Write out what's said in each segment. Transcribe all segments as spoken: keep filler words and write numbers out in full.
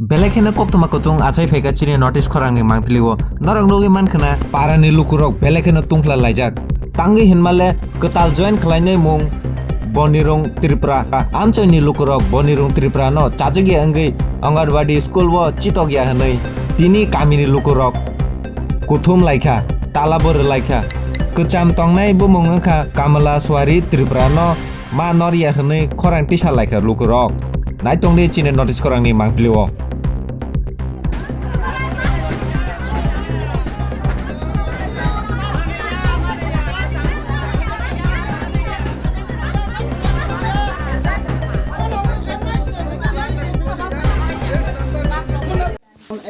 Belai kheno koktwma kutung achai phaikha chini notice khorangni mangpilio. Norok nugwi mankha na parani lukurok belai kheno tungphla laijak. Tangwi hinmale kwtal join khlainai mung Bonirung Tripura. Amchaini lukurok Bonirung Tripura no chajagya wngwi Anganwadi school o chitokya hwnwi tini kamini lukurok kuthum laikha, talabo rwlaikha. Kwcham tongnai bumung wngkha Kamala Suari Tripura no ma norya hwnwi khorang tisa laikha lukurok. Naitongdi chini notice khorangni mangpilio.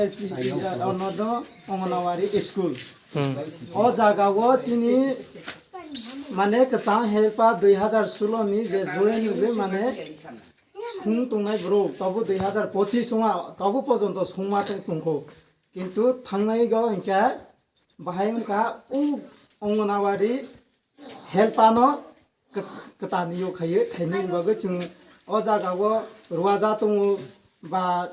S P C, uh, Anodon Anganwadi School. Hmm. O jaga o chini mane kwchang helpa dui hazar solo ni je join wngwi mane sung tongnai bro, tobo dui hazar pochis wngma, tobo pojonto sungma tong tongkho. Kintu thangnai go hinkhe bahai wngkha o Anganwadi helpa no kwt-, kwtal niyok khaiwi khainani bagwi chwng o jaga o ruaja tongo ba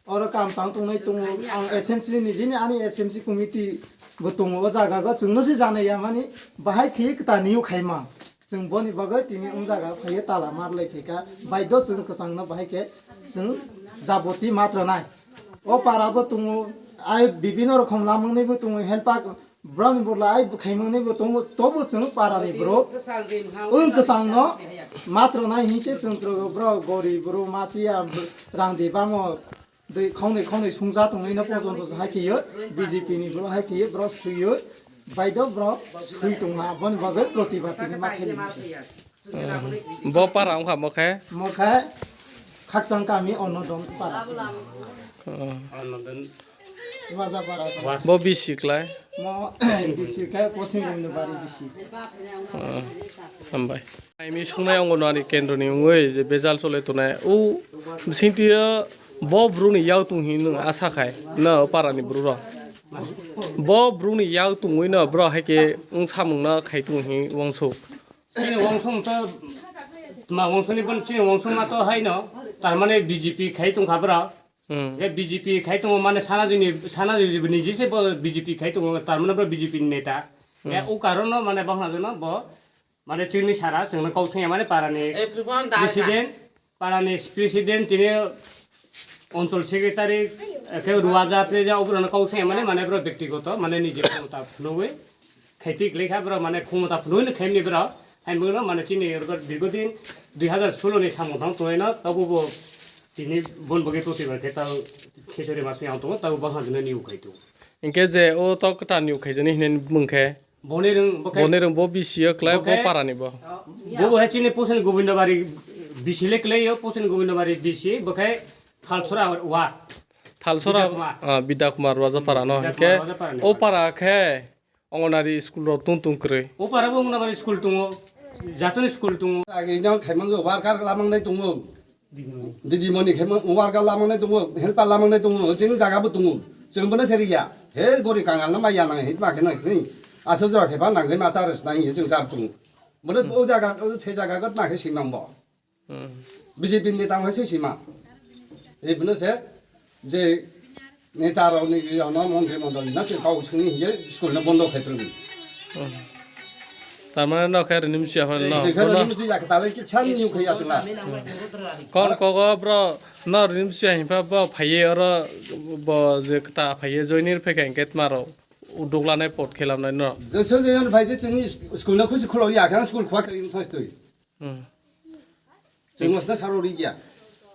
oro kam tang tongnai tongo. Ang S M C ni jini ani S M C committee bo tongo o jaga o chwngno se janai ya mani bahai khe kwtal niyok khaima chwng boni bagwi tini o jaga phaiwi tala mar lai phaikha baidho chwng kwchangno bahai khe chwng jaboti matro nai o para bo tongo ai bibino rokom lamang nai bo tongo helpa Borokni borla ai bwkhaimani bo tongo, tobo chwng parani borok. Wng kwchangno matro nai hinse chwng borok gorib borok masiya rang de bamo dui khongnwi khongnwi sungja tongwino pojonto hai khiyo B J P ni borok hai khiyo borok swiyo baidho borok swi tongma aboni bagwi protibad tini ma kheli. Bo para wngkha mo khe? Mo khe Khakchang kami Anodon para. Oh. Waja para. Bo bisi klai? Mo bisi khe Poschim Gobindabari bisi. Oh. Hambai. Aimi sungnai Anganwadi kendroni wngwi je bejal chole tonai. O bisingtwi bo bruni yak tung hin nwng asa khai. Na parani bru rok. Bo bruni yak tungwi no bro hai khe wng samung no khai tung hin wngsu. Chini wangsong to, ma wangsong ni bon chini wangsong ma to hai no, tar mane B J P khai tong kha bra. Hmm. Ye B J P khai tong mane sana jini, sana jini ni jise bo B J P khai tong tar mane bra B J P ni neta. Ye Hmm. O karon no mane bahna jeno bo, mane chini sara chwng no kau sanya mane para ni Everyone die president, para ni president tini Onchol secretary, eh, khe ruaja preja oborok no kau sanya mani, mane bro bektigoto, mane niji khomota phunugwi khaitwi kwlai kha bro, mane khomota phunugwi no khaimni bro, hai mano mane chini dirgo din dui hazar solo ni samung thang tongwi no, tobo bo tini bon bwgwi toti bai khe tao khichuri maswi ang tongo, tao bwkha jwnwi niu khai tongo. Hinkhe je o tok kwtal niu khaijani hinwi bumung khe? Boni rwng bo khe Boni rwng bo bisi o klai bo bo khe parani bo. Bo bo hai chini Poschim Gobindabari bisi le klai yo, Poschim Gobindabari bisi bo khe Thalsora wa. Thalsora, Bidya Kumar. Ah, Bidya Kumar Rajapara no Bidya hinkhe Kumar Rajapara ni o para. Para khe Anganwadi school rok tung tung kwrwi. O para bo Anganwadi school tongo, jatoni school tongo. Agi no khaimang worker lamang nai tongo. Didi moni khe mo-, worker lamang nai tongo, helper lamang nai tongo, chini jaga bo tongo. Chwng bono seri ya. He gori kangal no maya nang hit ma khe nang sini. Aso jora khe ba nang ma char sna hi chwng char tongo. Bono o jaga, o se jaga got ma khe sim nang bo. Hmm. B J P ni tamo se sima. E bono se je Neta rok ni rok no montri mondol no se kok sini hiye school no bondo khe tong. Hmm. Tar mane no khe rini msi aphano no. Se khe rini msi ya khe talai ki chan niu khe ya chwla. Kon kogo bro no rini msi hin pha bo phaiye oro bo je kta phaiye joinir phai khe hingke tma rok uduk lanai pot khe lamnai no. Je se je phai de chini school no khusi kholo ya khe school khwa khe first toi. Hmm. Chwng mosna saro ri ya.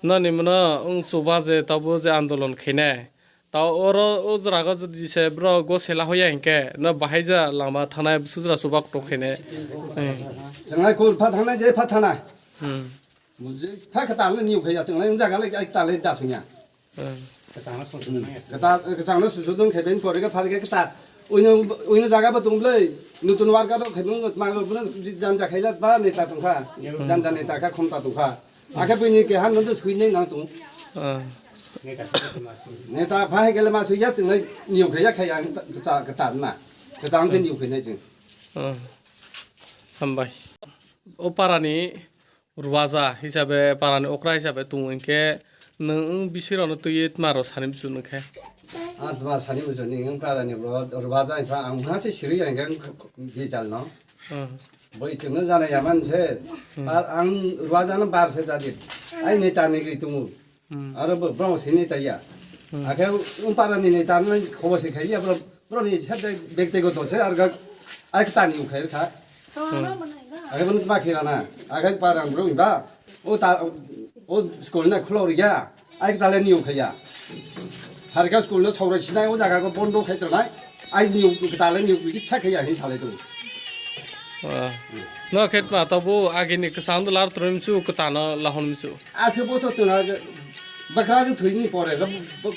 Nani mano wng chuba je tabo je andolon khainai. Tao oro o jora go jodi se bro go sela hoya hinkhe no bahai ja lama thanai bwswk jora chuba kutung khainai. Hmm. Chwng lai kul pha thangnai je pha thanai. Hmm. Mujhe pha kha tale niu khaya chwng lai jaga lai ai tale da sunya. Hmm. Kwchangno susu Hmm. nai. Kwta-, kwchangno susu dong khe ben pore khe phari khe kwta. Uino, uino jaga bo tong blai. Nutun worker rok khe nung ma bono janja khaila ba neta tong kha. Hmm. Janja neta kha khomta tong kha. Akhe bini ke han no sui nai nang tong. Hmm. Neta khe ma sui. Neta pha he gele ma sui ya chwng lai niu khe ya khe ya kwta, kwta na. Kwchang se niu khe nai chwng. Hmm. Hambai. O parani Ruaja hisabe parani okra hisabe tongo hinkhe nwng wng bisi rokno twiwi tma rok sani muchung nung khe? Ah, tma sani muchung ni wng para ni bro, rwajak pha ang ha se siri yang gang bijal no. Hmm. Boi chwngno jana yaman se, Hmm. ar ang rwajak no bar se jadi. Ai neta ni gri tungu. Hmm. Aro bo, bro sini ta ya. Hmm. Akhe um para ni neta no khobo se khai ya bro, bro ni se bek te go do se ar ga ai ta ni u khai kha. Hmm. Akhe bo ma khira na. Akhe para bro ba. O ta, o school na khulo ri ya. Ai ta le ni u khai ya. Har ga school no saura sinai o jaga go bondo khai to nai. Ai ni u ta le ni u ri cha khai ya ni sale tu. Ah. No khet ma to bo agini kwchang do lar trum su kwtano lahon su. Ase boso chwng ha bakra se thwini pore ga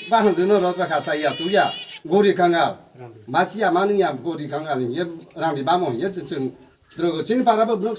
bahang jeno rot rakha chaya chuya gori kangal. Masiya mani ya gori kangal ye rangni bamo ye chwng drogo chini para bo brok